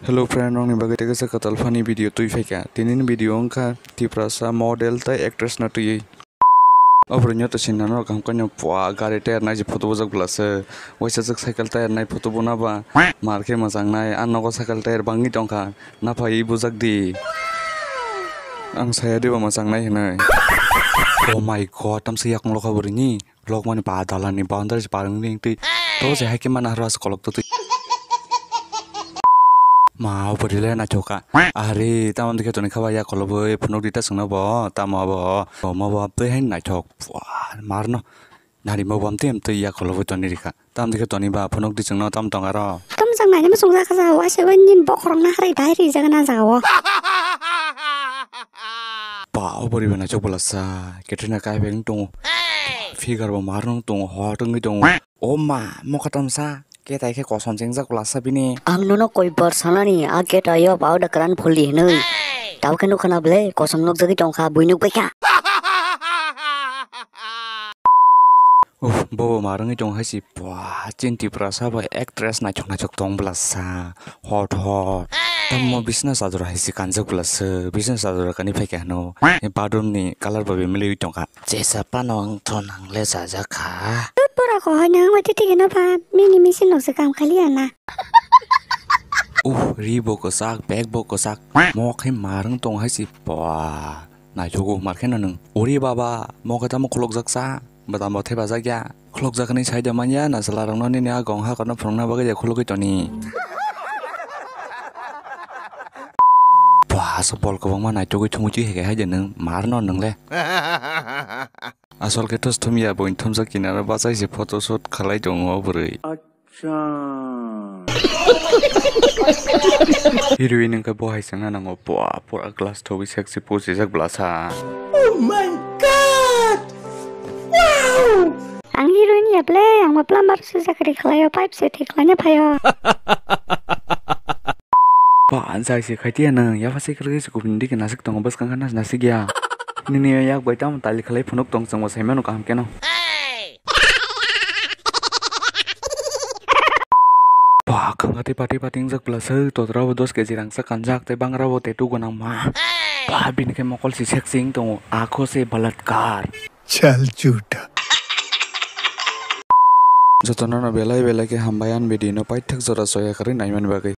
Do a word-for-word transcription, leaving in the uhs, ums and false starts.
Hello friend, nokni bagwi tei kaisa kwtal funny video twi phaikha. Tinini video wngkha Tiprasa model tei actress no twiwi. Oborogno to sinna no kaham khe no pua gari tayar nai se photo bujak bwlasa. Waisa jak cycle tayar nai photo buna ba mar khe mwchang nai. Ang nogo cycle tayar bangwi tongkha. Naphai bujak di. Ang saya diba mwchang nai hinwi. Oh my god, tamsa yakung lokha bwrwini. Lokmani ba dalani boundary se parwng ring twi. To je hai khe mana haro asa kolok to twi. Ma, o bwrwi le naithok kha. Ari, tamo dikhe toni kha ba yak kolobwi phunuk di ta chwngno bo, tamo abo. Bo ma bo twi hai naithok. Pua, mar no. Nari ma bo amtwi amtwi yak kolobwi toni rikha. Tamo dikhe toni ba phunuk di chwngno tam tong aro. Tam jang nai ma chwng jakha ja, waisa bai nini bokhorok na harai dai ri jaga na jaga o. Pa, o bwrwi bai naithok bwlasa. Katrina kaibeng tongo. Figure bo mar no tongo, hot wngwi tongo. O ma, mokha tamsa, ketai khe kosom chengjak bwlasa bini. Ang nono koi bar sanani, a gate o yo bao da kwran phuldi hinwi. Tabo khe nukha na ble, kosom nukjagwi tongkha, bui nukbaikha. Uff, bobo ma rwngwi tong hai si, pua, chini Tiprasa bo actress naithok naithok tong bwlasa, hot hot. Tamo bisna chador hai si kanjak bwlasa, bisna chador kani phaikha hwno, bathroom ni colour bo bemiliwi tongkha. Jesa phano wngtho nang le chajakha. Pura ko hai nang wati tigi no ba mini misi nok se kam khali ana. Uh, ri bo kwchak, bag bo kwchak. Mo khe marwng tong hai si. Pua. Naithogo mar khe no nwng. Ori baba, mo khe tamo khulokjak sa. Badam bo thepajak ya. Khulokjak ni sai da manya na chwla rok no nini a gong ha kono phwrwngna bagwi ya khulogwi toni. Pua, aswk bol kwbangma naithogwi thumwi twi hai khe hai de nwng, mar no nwng le. Asol khe tos thum ya, buini thumsa kinaro bachai se photo shoot khalai tongo o bwrwi. Acha. Heroine wngkha bo hai chwngna nango, pua, pura glass thogwi sexy pose rijak bwlasa. Oh my God! Wow! Ang heroine ya ble, ang bo plumber se chakri khlaio, pipe se thik khlaina phaio. Ba, jai se khai tiya nang, yapha se khlai se kubun dike nasik tongo, bwskang khe nas nasik ya. Nini yak bai tamo tali khlai phunuk tong chwngbo sai mano kaham keno. Ba, khanga tei pati pati wngjak bwlasa, totra bo dos keji rangchak kanjak tei bangra bo tattoo gwnang ma. Ba, bini khe mokol si sexy wng tongo, akho se balatkar. Chal chuta. Jotono no belai belai khe hambai ani video no paithak jora soya kwrwi naimani bagwi.